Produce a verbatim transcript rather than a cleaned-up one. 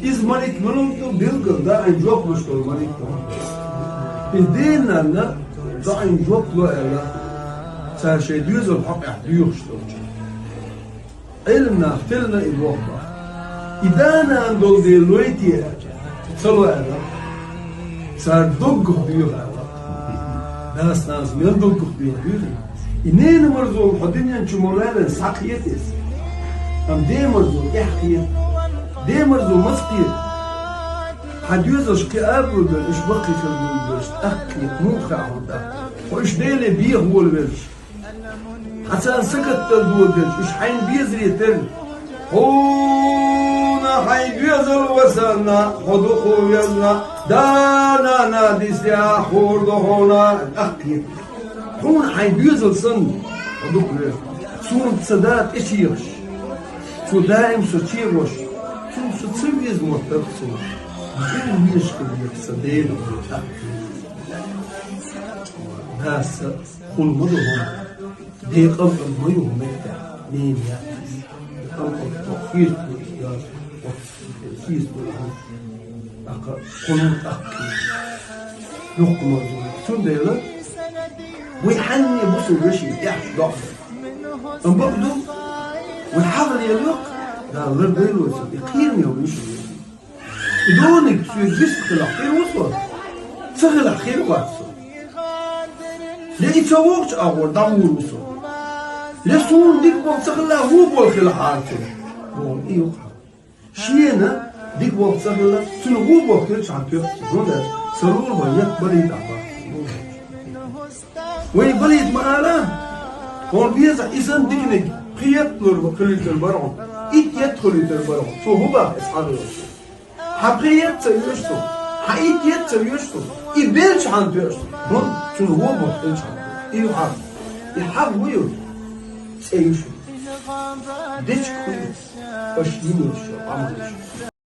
Иза малик ма лур ду, билггала даим жоп луш долу малик ду. Иза дийнанна даим жоп ло аьлла, цара шайн доьзалан хьокъехь доьхуш долчу. Ӏилманах теллина и боху бах. И да-нана долу дела лой те аьлла, ца ло аьлла. Цара доггах доьху аьлла. Дас-нанас мел доггах доьху дуьйхьа. И ненан марзо хьо дуьнен чу ма лалийна схьакхета иза. Амма ден марзо тӀаьхьа кхета. Ден марзо маца кхета? Хьан доьзалш кхин абалур бара, уьш баккхий хила дуьйлуш, тӀаккха кхета, муха хаьа хьуна тӀаккха? Хьо уьш Деле беха волавелча, хьан царна сакатдала доладелча, уьш хьайна безаре терра. Хьуна хьайн доьзал васанна, хьо дукха везна, да-нана дисехь хуур ду хьуна, тӀаккха кхета. Хьуна хьайн доьзал санна, хьо дукха везна. Суна сан да тӀечехаш, цо даим со чегӀош, цунна со ца веза моттарх цунна. Дера везаш хила веза сан Дела, тӀаккха кхета. Да, сан хула ма ду хьуна. Декъал а ма ю меттехь, ненан яц. Декъал а хьо хьийза ду иза, хьийза ду иза. ТӀаккха кхунна тӀаккха юхкамаза. Цундела вай хьанне бу со вешин тӀехь доӀа. Амма бакъ ду, вай хьагӀ лело, Дала лардойла вай цунна, и кхераме ву миша ву. И дониг соьга вист хилахь хир ву со, ца хилахь хир вац со. Ле и ца вогӀучу агӀор дӀагӀур ву со. Ле суна дика болх ца хилла, вон болх хилахьара цуьнан. Боху и юкъа. Шена дика болх ца хилла, цуьнан вон болх хилчхьана тоьхна цо. ХӀунда аьлча сан лулахо етт балийта бац. Вай балийта ма ала, хьуна безахь и санна диканиг, пхи етт лур хилийтар бара хьуна, итт етт хилийтар бара хьуна. Цо хӀун бах иза хьан хилча? Хьан пхи етт ца оьшу цунна, хьан итт етт ца оьшу цунна, и белчхьана тоьшу цунна. ХӀунда цунна вон болх хилчхьана. И ю хьагӀ. И хьагӀ ма ю, цӀе ю шуна. Дечиг хуьлу аша йинарш, Ӏамалш.